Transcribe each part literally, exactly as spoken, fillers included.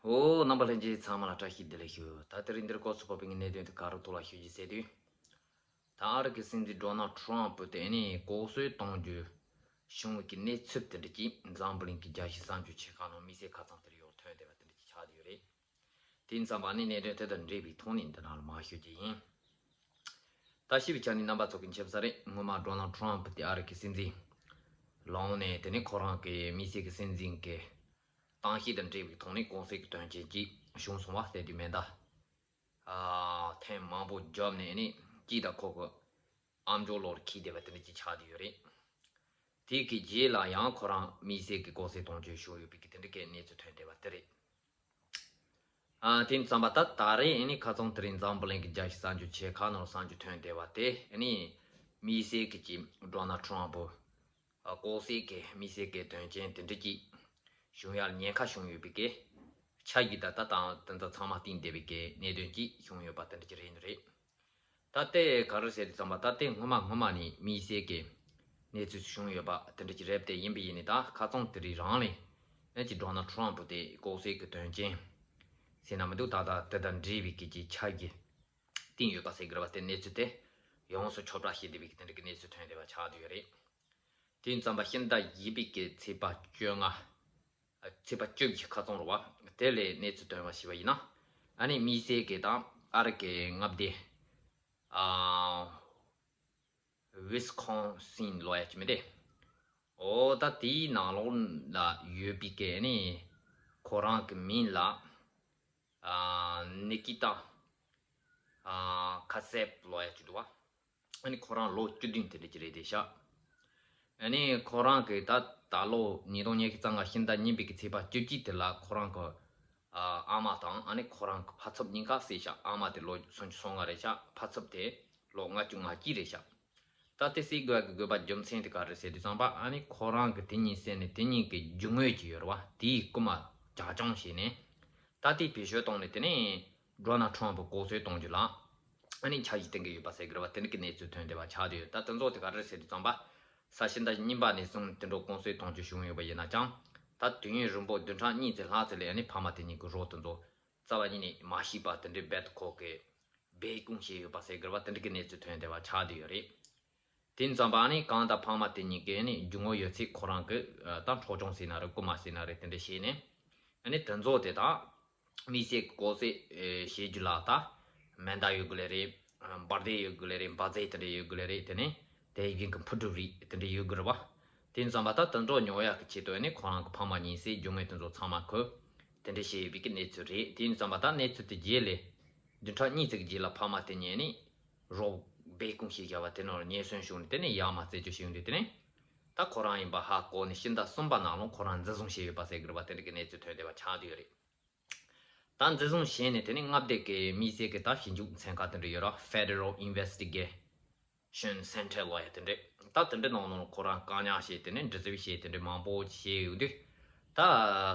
ཨོ། རྣམ་པ་ལྷན་རྒྱས་ཚང་མ་ལ་བཀྲ་ཤིས་བདེ་ལེགས་ཞུ། ད་དེ་རིང་འདིར་སྐོར་ཚུགས་པ་པའི་གནད་དོན་དེ་ག་རུ་ཐོག་ལ་ཞུ་རྒྱུ་ཟེར་དུས། ད་ཨ་རི་གི་སྲིད་འཛིན་ཌོ་ནལ་ཊམ་པ་དེ་ནི་ལྐོག་གསོད་གཏོང་རྒྱུ་བྱུང་བའི་གི་གནས་ཚུལ་དེ་འདྲ་ཅིག་འཛམ་བུ་གླིང་གི་རྒྱལ་སྤྱིའི་གསར་འགྱུར་ཆེ་ཁག་ནང་དམིགས་བསལ་ཁ་སང་དེར་ཡོང་ཐོན་བསྡད་པ་དེ་འདྲ་ཅིག་ཆགས་བསྡད་ཡོད་རེད། དེ་ཙམ་པ་ནི་གནད་དོན་དེ་དང་འབྲེལ་བའི་ཐོག་ནས་འདི་ནང་ལ་མར་ཞུ་རྒྱུ་ཡིན། ད་ཞིབ་ཆ་ནས་རྣམ་པ་ཚོ་གི་མཁྱེན་གསལ་རེད། སྔོན་མ་ཌོ་ནལ་ཊམ་པ་དེ་ཨ་རི་གི་སྲིད་འཛིན་ལངས་ནས་དེ་ནས་ཁོ་རང་གི་དམིགས་བསལ་གི་སྲིད་འཛིན་གི་གཏམ་བཤད་དང་འབྲེལ་བའི་ཐོག་ནས་ལྐོག་གསོད་ཀྱི་དོན་རྐྱེན་ཅིག་བྱུང་སོང་བ་ཟེར་དུས་མེ་མདའ་ཨ་ཐེངས་མང་པོ་བརྒྱབ་ནས་ནི་སྐྱིད་དང་ཁོ་གི་ཨམ་ཅོག་ལོག་འཁྱེར་བསྡད་པ་དེ་འདྲ་ཅིག་ཆགས་བསྡད་ཡོད་རེད། དེ་གི་རྗེས་ལ་ཡང་ཁོ་རང་དམིགས་བསལ་གི་ལྐོག་གསོད་གཏོང་རྒྱུ་བྱུང་ཡོད་པའི་གི་དེ་འདྲ་གི་གནས་ཚུལ་ཐོན་བསྡད་པ་དེ་རེད། ཨ་དེ་ཙམ་པ་ད་ད་རེས་ཨ་ནི་ཁ་སང་དེ་རིང་འཛམ་བུ་གླིང་གི་རྒྱལ་སྤྱིའི་གསར་འགྱུར་ཆེ་ཁག་ནང་གསར་འགྱུར་ཐོན་བསྡད་པ་དེ་ཨ་ནི་དམིགས་བསལ་གི་ཅིག་ཌོ་ནལ་ཊམ་པ་ལྐོག་གསོད་ཀྱི་དམིགས་བསལ་གྱི་དོན་རྐྱེན་དེ་འདྲ་ཅིག་བྱུང་ཡར་ཉེན་ཁ་བྱུང་ཡོད་པའི་གི་ཆ་ཡིས་ད་ལྟ་དང་དེ་ཚོ་ཚང་མ་བསྟན་བསྡད་པའི་གི་གནད་དོན་ཅིག་བྱུང་ཡོད་པ་དེ་འདྲ་ཅིག་རེད་ནི་རེད། ད་ལྟའི་ག་རེ་ཟེར་དུས་ཙམ་པ་ད་ལྟའི་སྔོན་མ་སྔོན་མ་ནས་དམིགས་བསལ་གྱི་གནས་ཚུལ་བྱུང་ཡོད་པ་དེ་འདྲ་ཅིག་རེད་དེ། ཡིན་པ་ཡིན་ནི་ད་ཁ་སང་དེ་རིང་རང་ལས་ཨ་ཅིག་ཌོ་ནལ་ཊམ་པ་དེ་ལྐོག་གསོད་ཀྱི་དོན་རྐྱེན་ཟེར་ན་མི་འདུག་ད་ལྟ་དེ་དང་འབྲེལ་བའི་གི་ཅིག་ཆ་ཡིས་བསྟན་ཡོད་པ་ཟེར་དགོས་རེད་པ། དེ་གནས་ཚུལ་དེ་ཡོངས་སུ་ཁྱབ་བསྒྲགས་བྱེད་བསྡད་པའི་གི་དེ་འདྲ་གི་གནས་ཚུལ་ཐོན་བསྡད་པ་ཆགས་བསྡད་ཡོད་རེད། དེ་ཙམ་པ་ཕྱི་ཟླ་བཞི་པའི་གི་ཚེས་པ་བཅོ་ལྔ། ཚེས་པ་བཅུ་བཞི་ཁ་སང་རེད་པ། དེ་ལས་གནས་ཚུལ་ཐོན་པ་ཞིག་པ་ཡིན་ན། ཨ་ནི་དམིགས་བསལ་གྱི་དང་ཨ་རི་གི་མངའ་སྡེ་ཨ་ཝི་སི་ཀོན་སིན་ལབ་ཡ་ཅིག་མི་འདུག་ཨོ་ད་དེའི་ནང་ལོགས་ལ་ཡོད་པའི་གི་ཨ་ནི་ཁོ་རང་གི་མིང་ལ་ཨ་ནི་ཀི་ཏ་ཨ་ཁ་སེབ་ལབ་ཡ་ཅིག་འདུག་པ། ཨ་ནི་ཁོ་རང་ལོ་བཅུ་བདུན་དེ་འདྲ་ཅིག་རེད་དེ་ཤག་ཨ་ནི་ཁོ་རང་གི་ད་ད་ལོ་ཉིས་སྟོང་ཉི་ཤུ་རྩ་ལྔ་ཕྱི་ཟླ་གཉིས་པའི་གི་ཚེས་པ་བཅུ་གཅིག་དེ་ལ་ཁོ་རང་གི་ཨ་ཨ་མ་དང་ཨ་ནི་ཁོ་རང་གི་ཕ་ཚབ་གཉིས་ཀ་བསད་ཤག་ཨ་མ་དེ་ལོ་སུམ་ཅུ་སོ་ལྔ་རེད་ཤག་ཕ་ཚབ་དེ་ལོ་ལྔ་བཅུ་ང་གཅིག་རེད་ཤག་ད་དེ་བསད་དགོས་ཀྱི་དགོས་པ་རྒྱུ་མཚན་དེ་ག་རེ་ཟེར་དུས་ཙམ་པ། ཨ་ནི་ཁོ་རང་གི་དེ་གཉིས་བསད་ནས་དེ་གཉིས་ཀྱི་རྒྱུ་དངོས་ཅིག་ཡོད་རེད་པ། དེའི་རྐུ་མ་བྱ་སྤྱོད་བྱས་ནས། ད་དེ་བེད་སྤྱོད་བཏང་ནས་དེ་ནས་ཌོ་ནལ་ཊམ་པ་ལྐོག་གསོད་གཏོང་རྒྱུ་ལ་ཨ་ནི་འཆར་གཞི་བཏིང་གི་ཡོད་པ་ཟེར་གི་རེད་པ། དེ་འདྲ་གི་གནས་ཚུལ་ཐོན་བསྡད་པ་ཆགས་བསྡད་ཡོད། ད་དེ་ཚོ་དེ་ག་རེ་ཟེར་དུས་ཙམ་པ། ས་ཕྱི་ཟླ་གཉིས་པ་ནས་བཟུང་དེ་འདྲ་ལྐོག་གསོད་གཏོང་རྒྱུ་བྱུང་ཡོད་པ་ཡིན་ན་ཅང་། ད་དུས་ཡུན་རིང་པོ་བདུན་ཕྲག་གཉིས་ཙམ་ལྷག་ཙམ་ལ་ཨ་ནི་ཕ་མ་དེ་གཉིས་ཀྱི་རོ་དེ་ཚོ་རྩ་བ་ཉིད་ནས་མ་ཤེས་པ་དེ་འདྲའི་རྦད་དེ་ཁོ་གིས་སྦས་སྐུང་བྱས་ཡོད་པ་ཟེར་གི་རེད་པ། དེ་འདྲ་གི་གནས་ཚུལ་ཐོན་བསྡད་པ་ཆགས་བསྡད་ཡོད་རེད། དེ་ཙམ་པ་ནི་གང་ལྟར་ཕ་མ་དེ་གཉིས་ཀས་ནི་རྒྱུ་དངོས་ཡོད་ཚད་ཁོ་རང་གི་ད་འཕྲོག་བཅོམ་ཟེར་ན་རེད། རྐུ་མ་ཟེར་ན་རེད། དེ་འདྲ་བྱས་ནས་ཨ་ནི་དེ་ཚོ་དེ་དག་དམིགས་བསལ་གྱི་ལྐོག་གསོད་བྱེད་རྒྱུ་ལ་ད་མེ་མདའ་ཡོད་དགོས་ལེ་རེད། འབར་མདེལ་ཡོད་དགོས་ལེ་རེད། འབར་རྫས་དེ་འདྲ་ཡོད་དགོས་ལེ་རེད། དེ་ནས་དེ་བཞིན་གྱི་འཕུར་གྲུ་རིགས་དེ་འདྲ་ཡོད་དགོས་རེད་པ། དེ་ཙམ་པ་ད་དེ་ཚོ་ཉོ་ཡག་གི་ཆེད་དུ་ཨ་ནི་ཁོ་རང་གི་ཕ་མ་གཉིས་སྲས་རྒྱུ་དངོས་དེ་ཚོ་ཚང་མ་ཁོས་དེ་འདྲ་བྱས་ཡོད་པའི་གི་གནས་ཚུལ་རེད། དེ་ཙམ་པ་ད་གནས་ཚུལ་དེ་རྗེས་ལས་བདུན་ཕྲག་གཉིས་ཙམ་གྱི་རྗེས་ལ་ཕ་མ་དེ་གཉིས་ནི་རོགས་སྦས་སྐུང་བྱས་བཞག་པ་དེ་ནང་ལ་ཉེན་ཟོན་བྱུང་ནས་དེ་ནས་ཡར་མར་རྩད་གཅོད་བྱས་ཡོང་དུས། དེ་ནས་ད་ཁོ་རང་ཡིན་པ་ཧ་གོ་ནས་ཕྱི་ཟླ་གསུམ་པ་ནང་ལོགས་ཁོ་རང་འཛིན་བཟུང་བྱས་ཡོད་པ་ཟེར་གི་རེད་པ། དེ་འདྲ་གི་གནས་ཚུལ་ཐོན་བསྡད་པ་ཆགས་བསྡད་ཡོད་རེད། ད་འཛིན་བཟུང་བྱས་ནས་དེ་ནས་མངའ་སྡེ་གི་དམིགས་བསལ་གྱི་ད་ཞིབ་འཇུག་ཚན་ཁག་དེ་འདྲ་ཡོད་ར། Federal Investigation Center ལབ་ཡ་དེ་འདྲ། ད་དེ་འདྲ་ནང་ལོགས་ཁོ་རང་བཀག་ཉར་བྱས་དེ་ནས་འདྲི་རྩད་བྱས་དེ་འདྲ་མང་པོ་བྱས་ཡོང་དུས། ད་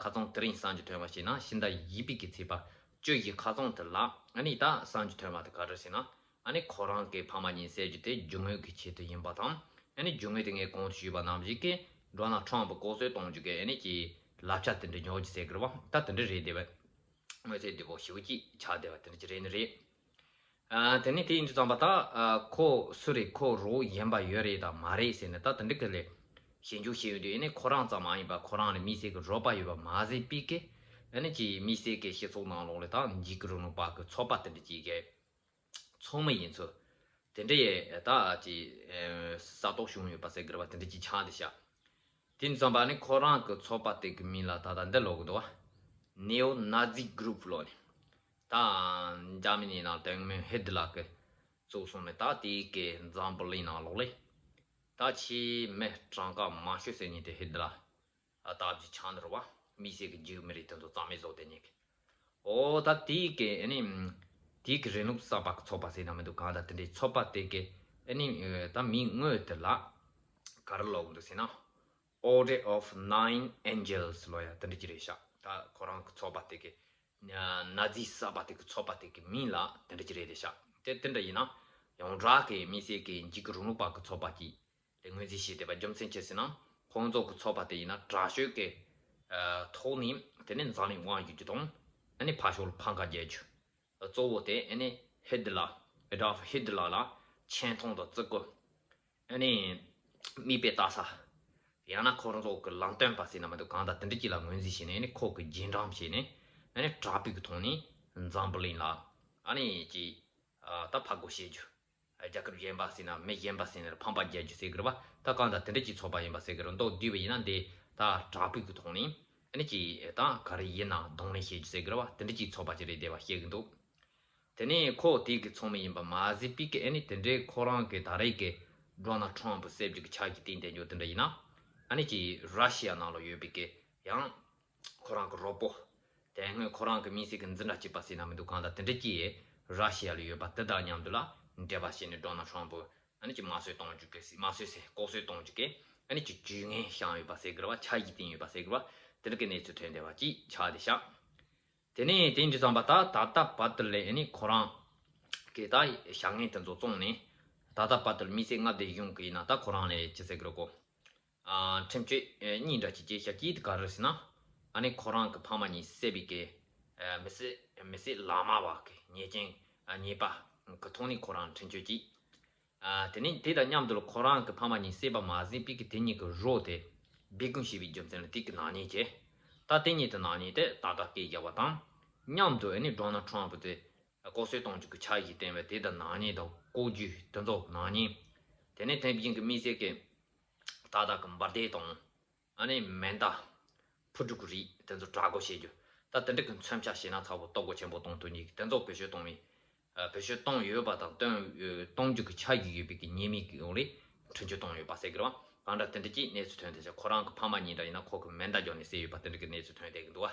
ཁ་སང་དེ་རིང་གསར་འགྱུར་ཐོན་པ་ཞིག་ན་ཕྱི་ཟླ་བཞི་པའི་གི་ཚེས་པ་བཅུ་བཞི་ཁ་སང་དེ་ལ་ཨ་ནི་ད་གསར་འགྱུར་ཐོན་པ་དེ་ག་རེ་ཟེར་ན། ཨ་ནི་ཁོ་རང་གི་ཕ་མ་གཉིས་བསད་རྒྱུ་དེ་རྒྱུ་དངོས་ཀྱི་ཆེད་དུ་ཡིན་པ་དང་། ཨ་ནི་རྒྱུ་དངོས་དེ་ངས་གོང་དུ་ཞུས་པ་ནང་བཞིན་གྱི་ཌོ་ནལ་ཊམ་པ་ལྐོག་གསོད་གཏོང་རྒྱུ་གི་ཨ་ནི་ཀྱི་ལག་ཆ་དེ་འདྲ་ཉོ་རྒྱུ་ཟེར་གི་རེད་པ། ད་དེ་འདྲ་རེད་བསྡད་པ། དངོས་ཚན་བདེ་པོ་ཞེ་པོ་ཅིག་ཆགས་བསྡད་པ་དེ་འདྲ་ཅིག་རེད་ནི་རེད། ཨ་དེ་ནས་དེ་ཡིན་དུས་ཙམ་པ་ད་ཨ་ཁོ་སུ་རེད། ཁོ་རོགས་ཡིན་པ་ཡོད་རེད་དང་མ་རེད་ཟེར་ནས་ད་དེ་འདྲ་གི་ལས་ཞིབ་འཇུག་བྱས་ཡོང་དུས། ཨ་ནི་ཁོ་རང་ཙམ་མ་ཡིན་པ་ཁོ་རང་ལ་དམིགས་བསལ་གྱི་རོགས་པ་ཡོད་པ་མ་ཟད་པའི་གི་ཨ་ནི་ཀྱི་དམིགས་བསལ་གྱི་སྤྱི་ཚོགས་ནང་ལོགས་ལ་ད་འཇིགས་སྐུལ་རིང་ལུགས་པ་གི་ཚོགས་པ་དེ་འདྲ་ཅིག་གི་ཚོགས་མི་ཡིན་ཚུལ་དེ་འདྲ་ཡི་ད་ཅིག་ས་རྟོགས་བྱུང་ཡོད་པ་ཟེར་གི་རེད་པ། དེ་འདྲ་ཅིག་ཆགས་བསྡད་ཤག་དེ་ཙམ་པ་ནི་ཁོ་རང་གི་ཚོགས་པ་དེ་གི་མིང་ལ་ད་ལྟ་འདི་ལབ་གི་འདུག་པ། Neo Nazi Group ལབ་ནས། ད་འཇར་མ་ནི་ནང་དེ་སྔོན་ཧིཊ་ལར་གི་བཙུགས་སོང་ནས། ད་དེའི་གི་འཛམ་བུ་གླིང་ནང་ལོགས་ལ་ད་ཆེས་མི་གྲངས་ཀ་མང་ཤོས་ཟེར་མཁན་དེ་ཧིཊ་ལར་ལྟ་བུ་ཆགས་ནི་རེད་པ། དམིགས་བསལ་གྱི་འཇིགས་མི་རིགས་དེ་ཚོ་རྩ་མེད་བཟོ་བསྡད་མཁན་གྱི། ཨོ་ད་དེའི་གི་ཨ་ནི་དེའི་གི་རིང་ལུགས་གསར་པ་གི་ཚོགས་པ་ཟེར་ན་མི་འདུག་གང་ལྟར་དེ་འདྲའི་ཚོགས་པ་དེ་གི་ཨ་ནི་ད་མིང་དངོས་དེ་ལ་ག་རེ་ལབ་གི་འདུག་ཟེར་ན། Order of Nine Angels ལབ་ཡ་དེ་འདྲ་ཅིག་རེད་ཤག་ད་ཁོ་རང་གི་ཚོགས་པ་དེ་གི་ན་ཛི་གསར་པ་དེ་གི་ཚོགས་པ་དེ་གི་མིང་ལ་དེ་འདྲ་ཅིག་རེད་ཤག་དེ་དེ་འདྲ་ཡིན་ན་ཡོངས་གྲགས་ཀྱི་དམིགས་བསལ་གྱི་འཇིགས་སྐུལ་རིང་ལུགས་པ་གི་ཚོགས་པ་ཅིག་ལ་ངོས་འཛིན་བྱས་བསྡད་པ་རྒྱུ་མཚན་ཅི་ཟེར་ན། ཁོང་ཚོ་གི་ཚོགས་པ་དེ་ཡིན་ན་དྲག་ཤོས་ཀྱི་ཨ་ཐོག་ནས་དེ་ནས་འཛམ་གླིང་དབང་བསྒྱུར་རྒྱུ་དང་ ཨ་ནི་ཕར་ཕྱོགས་ལ་འཕང་ཁ་རྒྱག་རྒྱུ། གཙོ་བོ་དེ་ཨ་ནི་ཧི་ཏི་ལར། Adolf Hitler ལ་ཆེ་མཐོང་དང་བརྩི་བཀུར། ཨ་ནི་མིག་དཔེ་ལྟ་ས། ཡང་ན་ཁོ་རང་ཚོ་གི་ལམ་སྟོན་པ་ཟེར་ན་མི་འདུག་གང་དང་དེ་འདྲ་ཅིག་ལ་ངོས་འཛིན་བྱས་ནས། ཨ་ནི་ཁོ་གི་རྗེས་འབྲང་བྱས་ནས། ཨ་ནི་དྲག་པོའི་གི་ཐོག་ནས་འཛམ་བུ་གླིང་ལ་ཨ་ནི་ཅིག་ད་ཕར་རྒོལ་བྱེད་རྒྱུ། རྒྱལ་ཁབ་གཞན་པ་ཟེར་ན་མི་གཞན་པ་ཟེར་ན་ཕམ་པ་རྒྱག་རྒྱུ་ཟེར་གི་རེད་བ། ད་གང་ལྟར་དེ་འདྲ་ཅིག་ཚོགས་པ་ཡིན་པ་ཟེར་གི་རེད། མདོར་བསྡུས་པ་ཡིན་ན་འདི་ད་དྲག་པོའི་གི་ཐོག་ནས་ཨ་ནི་ཅིག་ད་ག་རེ་ཡིན་ན་གདོང་ལེན་བྱེད་རྒྱུ་ཟེར་གི་རེད་བ། དེ་འདྲ་ཅིག་ཚོགས་པ་ཅིག་རེད་བསྡད་པ་བཤད་གི་འདུག་དེ་ནས་ཁོ་དེ་གི་ཚོགས་མི་ཡིན་པ་མ་ཟད་པའི་གི་ཨ་ནི་དེ་འདྲའི་ཁོ་རང་གི་ད་རེས་གི་ཌོ་ནལ་ཊམ་ཕུ་གསལ་བསྒྲགས་གི་ཆ་གི་སྟེང་དེ་འཇོག་དེ་འདྲ་ཡིན་ན། ཨ་ནི་ཅིག་ར་ཤི་ཡ་ནང་ལ་ཡོད་པའི་གི་ཡང་ཁོ་རང་གི་རོགས་པོ། དེ་སྔོན་ཁོ་རང་གི་དམིགས་བསལ་གྱི་འཛིན་གྲྭ་གཅིག་པ་ཟེར་ན་མི་འདུག་གང་ལྟར་དེ་འདྲ་གྱིས་ར་ཤི་ཡ་ལ་ཡོད་པ་དེ་དང་མཉམ་དུ་ལ་འབྲེལ་བ་བྱས་ནས་ཌོ་ནལ་ཊམ་ཕུ་ཨ་ནི་ཅིག་དམར་གསོད་གཏོང་རྒྱུ་གི། དམར་གསོད་ཟེར། ལྐོག་གསོད་གཏོང་རྒྱུ་གི་ཨ་ནི་ཅིག་ཇུས་ངན་བཤམས་ཡོད་པ་ཟེར་གི་རེད་བ། ཆ་ཞིག་བསྟན་ཡོད་པ་ཟེར་གི་རེད་བ། དེ་འདྲ་གི་གནས་ཚུལ་ཐོན་བསྡད་པ་ཅིག་ཆགས་བསྡད་ཤག་དེ་ནས་དེ་འདྲ་བསམ་པ་ད་ད་ལྟ་བར་དུ་ལས་ཨ་ནི་ཁོ་རང་གི་ད་བྱ་ངན་དེ་ཚོ་བཙོང་ནས། ད་ལྟ་བར་དུ་དམིགས་བསལ་མངའ་སྡེ་གཞུང་གི་ཡིན་ན་ད་ཁོ་རང་ལས་ཅི་ཟེར་གི་རེད་གོ། ཁྲིམས་གཅོད་གཉིས་འདྲ་ཅིག་བྱས་ཤག་གཅིག་དེ་ག་རེ་ཟེར་ན། ཨ་ནི་ཁོ་རང་གི་ཕ་མ་གཉིས་བསད་པའི་གི་མི་སེར་མི་སེར་ལག་དམར་བ་གི་ཉེས་ཅན་ཉེས་པ་གི་ཐོག་ནས་ཁོ་རང་ཁྲིམས་གཅོད་གཅིག་དེ་ནས་དེ་དང་མཉམ་དུ་ལ་ཁོ་རང་གི་ཕ་མ་གཉིས་བསད་པ་མ་ཟིན་པའི་གི་དེ་གཉིས་ཀྱི་རོགས་དེ་སྦས་སྐུང་བྱས་པའི་རྒྱུ་མཚན་ལ་དེ་གི་ནག་ཉེས་བྱས། ད་དེ་གཉིས་དེ་ནག་ཉེས་དེ་ཏག་ཏག་སྐད་རྒྱབ་པ་དང་མཉམ་དུ་ཨ་ནི་ཌོ་ནལ་ཊམ་ཕུ་དེ་ལྐོག་གསོད་གཏོང་རྒྱུ་གི་ཆ་ཞིག་བསྟན་པས། དེ་དང་ནག་ཉེས་དང་ལྐོག་ཇུས་དེ་ཚོ་ནག་ཉེས། དེ་ནས་དེ་བཞིན་གི་དམིགས་བསལ་གི་ཏག་ཏག་གི་འབར་མདེལ་དང་ཨ་ནི་མེ་མདའ་འཕུར་གྲུ་གི་རིགས་དེ་ཚོ་དྲག་རྒོལ་བྱེད་རྒྱུ། ད་དེ་འདྲ་གི་མཚོན་ཆ་བྱས་ན་ཚ་པོ་སྟོབས་གོ་ཆེན་པོ་གཏོང་ཐུབ་མཁན་གི་དེ་ཚོ་བེད་སྤྱོད་གཏོང་བའི་ཨ་བེད་སྤྱོད་གཏོང་ཡོད་པ་དང་གཏོང་གཏོང་རྒྱུ་གི་ཆ་ཞིག་ཡོད་པའི་གི་ཉེས་མིང་གི་འོག་ལས་ཁྲིམས་གཅོད་གཏོང་ཡོད་པ་ཟེར་གི་རེད་བ། གང་འདྲ་དེ་འདྲ་གྱི་གནས་ཚུལ་ཐོན་བསྡད་ཤག་ཁོ་རང་གི་ཕ་མ་གཉིས་འདྲ་ཡིན་ན་ཁོ་གི་མེ་མདའ་རྒྱག་ནས་བསད་ཡོད་པ་དེ་འདྲ་གི་གནས་ཚུལ་ཐོན་བསྡད་གི་འདུག་བ།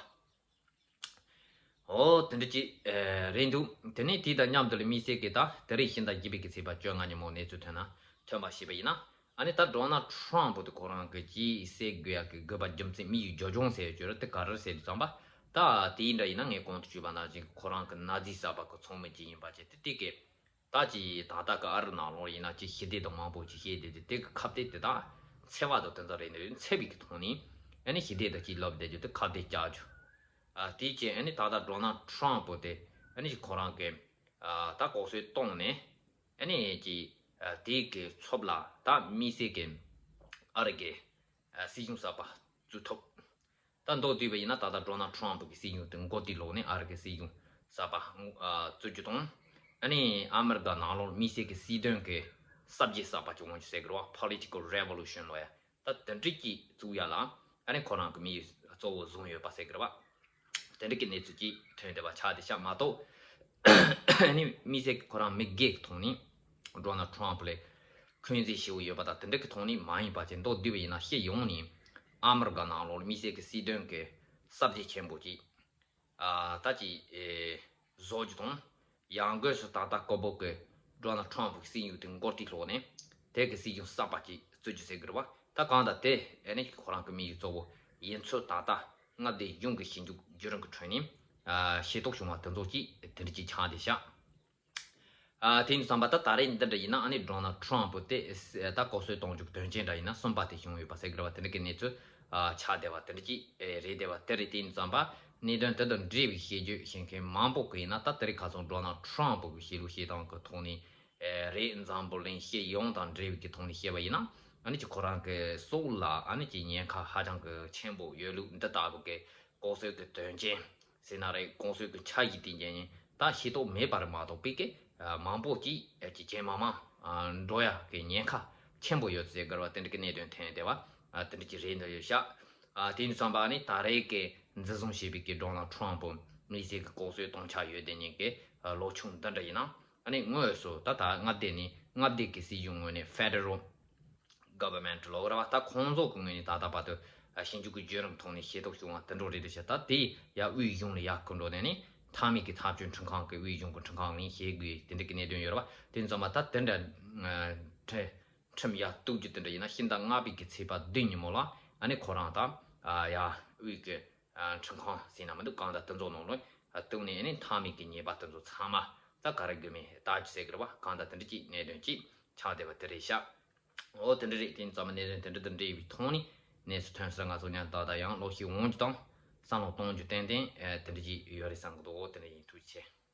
འོ་དེ་འདྲ་ཅིག་ཨེ་རེད་འདུག་དེ་ནས་དེ་དང་མཉམ་དུ་ལ་དམིགས་བསལ་གྱི་ད་དེ་རིང་ཕྱི་ཟླ་བཞི་པའི་གི་ཚེས་པ་བཅོ་ལྔ་ཉིན་མོ་གནས་ཚུལ་ཐོན་ན་ཐོན་པ་ཞིག་པ་ཡིན་ན། ཨ་ནི་ད་ཌོ་ནལ་ཊམ་ཕུ་དེ་ཁོ་རང་གི་ཅིག་བསད་དགོས་ཡག་གི་དགོས་པ་རྒྱུ་མཚན་དམིགས་ཡུལ་རྒྱུ་ལྗོངས་ཟེར་ཡོད་རྒྱུ་རེད། དེ་ག་རེ་ཟེར་དུས་ཙམ་པ། ད་དེ་འདྲ་ཡིན་ན་ངས་གོང་དུ་ཞུས་པ་ནང་བཞིན་ཁོ་རང་གི་ནཱ་ཛི་གསར་པ་གི་ཚོགས་མི་ཅིག་ཡིན་པ་བྱས་ཏེ། དེ་གི་ད་ཅིག་ད་ལྟ་གི་ཨ་རི་ནང་ལོགས་ཡིན་ན་ཅིག་ཞི་བདེ་དང་མང་པོ་ཅིག་བཤད་བསྡད་དེ། དེ་གི་ཁ་གཏད་དེ་དག་འཚེ་བ་དང་དེ་ཚོ་རེད་འདུག་འཚེ་བའི་གི་ཐོག་ནས་ཨ་ནི་ཞི་བདེ་དང་ཅིག་ལབ་བསྡད་རྒྱུ་དེ་ཁ་གཏད་བཅག་རྒྱུ། ཨ་དེ་བྱས་ཨ་ནི་ད་ལྟ་ཌོ་ནལ་ཊམ་ཕུ་དེ་ཨ་ནི་ཅིག་ཁོ་རང་གི་ཨ་ད་ལྐོག་གསོད་བཏང་ནས་ཨ་ནི་ཅིག་ཨ་དེ་གི་ཚབ་ལ་ད་དམིགས་བསལ་གི་ཨ་རི་གི་ཨ་སྲིད་གཞུང་གསར་པ་བཙུགས་ཐུབ། ད་མདོར་བསྡུས་པ་ཡིན་ན་ད་ལྟ་ཌོ་ནལ་ཊམ་ཕུ་གི་སྲིད་གཞུང་དེ་མགོ་རྟིང་སློག་ནས་ཨ་རི་གི་སྲིད་གཞུང་གསར་པ་ཨ་བཙུགས་རྒྱུ་དང་། ཨ་ནི་ཨ་མི་རི་ཀ་ནང་ལོགས་དམིགས་བསལ་གི་སྲིད་དོན་གི་གསར་བརྗེ་གསར་པ་ཅིག་འོང་རྒྱུ་ཟེར་གི་རེད་བ། Political Revolution ལབ་ཡ། ད་དེ་འདྲ་ཅིག་བཙུགས་ཡ་ལ་ཨ་ནི་ཁོ་རང་གི་དམིགས་ཡུལ་གཙོ་བོ་བཟུང་ཡོད་པ་ཟེར་གི་རེད་བ། དེ་འདྲ་གི་གནས་ཚུལ་ཅིག་ཐོན་བསྡད་པ་ཆགས་བསྡད་ཤག་མ་གཏོགས། ཨ་ནི་དམིགས་བསལ་གི་ཁོ་རང་མི་སྒེར་གི་ཐོག་ནས་ཌོ་ནལ་ཊམ་ཕུ་ལ་འཁོན་འཛིན་ཞེ་པོ་ཡོད་པ་དང་དེ་འདྲ་གི་ཐོག་ནས་མ་ཡིན་པ་བྱས། མདོར་བསྡུས་པ་ཡིན་ན་སྤྱི་ཡོངས་ནས་ཨ་མི་རི་ཀ་ནང་ལོགས་དམིགས་བསལ་གི་སྲིད་དོན་གི་གསར་བརྗེ་ཆེན་པོ་ཅིག་ཨ་ད་ཅིག་ཨེ་བཟོ་རྒྱུ་དང་། ཡང་སྒོས་སུ་ད་ལྟ་ཀོ་བོ་གི་ཌོ་ནལ་ཊམ་ཕུ་གི་སྲིད་གཞུང་དེ་མགོ་རྟིང་སློག་ནས་དེ་གི་སྲིད་གཞུང་གསར་པ་ཅིག་བཙུགས་རྒྱུ་ཟེར་གི་རེད་བ། ད་གང་ལྟར་དེ་ཨ་ནི་ཁོ་རང་གི་དམིགས་ཡུལ་གཙོ་བོ་ཡིན་ཚུལ་ད་ལྟ་མངའ་སྡེ་གཞུང་གི་ཞིབ་འཇུག་བརྒྱུད་རིམ་གི་ཁྲོད་ནས་ཨ་ཤེས་རྟོགས་བྱུང་བ་དེ་ཚོ་ཅིག་དེ་འདྲ་ཅིག་ཆགས་བསྡད་ཤག་ཨ་དེ་ཡིན་དུས་ཙམ་པ་ད་ད་རེས་འདི་འདྲ་ཡིན་ན་ཨ་ནི་ཌོ་ནལ་ཊམ་ཕུ་དེ་ད་ལྐོག་གསོད་གཏོང་རྒྱུ་གི་དོན་རྐྱེན་འདྲ་ཡིན་ན་གསུམ་པ་དེ་བྱུང་ཡོད་པ་ཟེར་གི་རེད་བ། དེ་འདྲ་གི་གནས་ཚུལ་ཨ་ཆགས་བསྡད་པ་དེ་འདྲ་ཅིག་ཨེ་རེད་བསྡད་པ་དེ་རེད། དེ་ཡིན་དུས་ཙམ་པ་གནད་དོན་དེ་དང་འབྲེལ་བའི་དཔྱད་བརྗོད་བྱེད་མཁན་མང་པོ་གི་ཡིན་ན། ད་དེ་རིང་ཁ་སང་ཌོ་ནལ་ཊམ་ཕུ་གི་བཤད་ལུགས་བཤད་སྟངས་གི་ཐོག་ནས་ཨེ་རེད། འཛམ་བུ་གླིང་སྤྱི་ཡོངས་དང་འབྲེལ་བའི་གི་ཐོག་ནས་བཤད་པ་ཡིན་ན། ཨ་ནི་ཅིག་ཁོ་རང་གི་སྲོག་ལ་ཨ་ནི་ཅིག་ཉེན་ཁ་ཧ་ཅང་གི་ཆེན་པོ་ཡོད་ལུགས། འདི་ལྟ་བུ་གི་ལྐོག་གསོད་གི་དོན་རྐྱེན་ཟེར་ན་རེད། ལྐོག་གསོད་གི་ཆ་ཞིག་དེ་འཇལ་ཉིན་ད་ཤེས་རྟོགས་མེད་པ་རེད་མ་གཏོགས། པའི་གི་མང་པོ་ཅིག་ཅིག་ཇེ་མང་མང་འགྲོ་ཡ་གི་ཉེན་ཁ་ཆེན་པོ་ཡོད་ཟེར་གི་རེད་བ། དེ་འདྲ་གི་གནད་དོན་ཐོན་བསྡད་པ་དེ་འདྲ་ཅིག་རེད་འདུག་ཡོད་ཤག་དེ་ཡིན་དུས་ཙམ་པ་ཨ་ནི་ད་རེས་ཀྱི་འཛིན་བཟུང་བྱས་པའི་གི་ཌོ་ནལ་ཊམ་ཕུ་དམིགས་བསལ་གི་ལྐོག་གསོད་གཏོང་འཆར་ཡོད་དེ་ཉིན་གི་ལོ་ཆུང་འདི་འདྲ་ཡིན་ན། ཨ་ནི་དངོས་སུ་ད་ལྟ་མངའ་སྡེ་ནས་མངའ་སྡེ་གི་སྲིད་གཞུང་ངོས་ནས་ཕེ་ཌེ་རལ་གྷ་བར་མེན་ཊི་ལབ་ར་བ། ད་ཁོང་ཚོ་གི་ངོས་ནས་ད་ལྟ་བར་དུ་ཞིབ་འཇུག་གི་བརྒྱུད་རིམ་ཐོག་ནས་ཤེས་རྟོགས་བྱུང་བ་དེ་འདྲ་རེད་འདུག་ཤག་ད་དེ་ཡ་དབུས་གཞུང་ལ་ཡར་བསྐུར་འགྲོ་ནས་ནི་མཐའ་མའི་གི་ཐག་གཅོད་ཁྲིམས་ཁང་གི་དབུས་གཞུང་གི་ཁྲིམས་ཁང་ནས་བྱེད་དགོས་དེ་འདྲ་གི་གནད་དོན་ཡོད་ར་བ། དེ་ཚང་མ་ད་དེ་འདྲ་ཁྲི་ཁྲིམས་ཡར་གཏུག་རྒྱུ་དེ་འདྲ་ཡིན་ན། ཕྱི་ཟླ་ལྔ་པའི་གི་ཚེས་པ་བདུན་ཉིན་མོ་ལ་ཨ་ནི་ཁོ་རང་ད་ཡ་དབུས་གི་ཁྲིམས་ཁང་ཟེར་ན་མི་འདུག་གང་ལྟར་དེ་ཚོ་ནང་ལ་གཏུག་ནས་ཨ་ནི་མཐའ་མའི་གི་ཉེས་པ་དེ་ཚོ་ཚང་མ་ད་ག་རེ་དགོས་མིན་ལྟ་རྒྱུ་ཟེར་གི་རེད་བ། གང་ལྟར་དེ་འདྲ་ཅིག་གནད་དོན་ཅིག་ཆགས་བསྡད་པ་དེ་རེད་ཤག་འོ་དེ་འདྲ་རེད། དེ་ཙམ་གནད་དོན་དེ་འདྲ་དང་འབྲེལ་བའི་ཐོག་ནས་གནས་ཚུལ་ཐོན་ས་ང་ཚོ་ཉན་ད་ད་ཡང་ལོག་ཤིག་འོང་རྒྱུ་དང་། བསམ་བློ་གཏོང་རྒྱུ་ཏན་ཏན་དེ་འདྲ་ཅིག་ཡོད་རེད་བསམ་གི་འདུག་དེ་འདྲ་ཡིན། ཐུགས་རྗེ་ཆེ།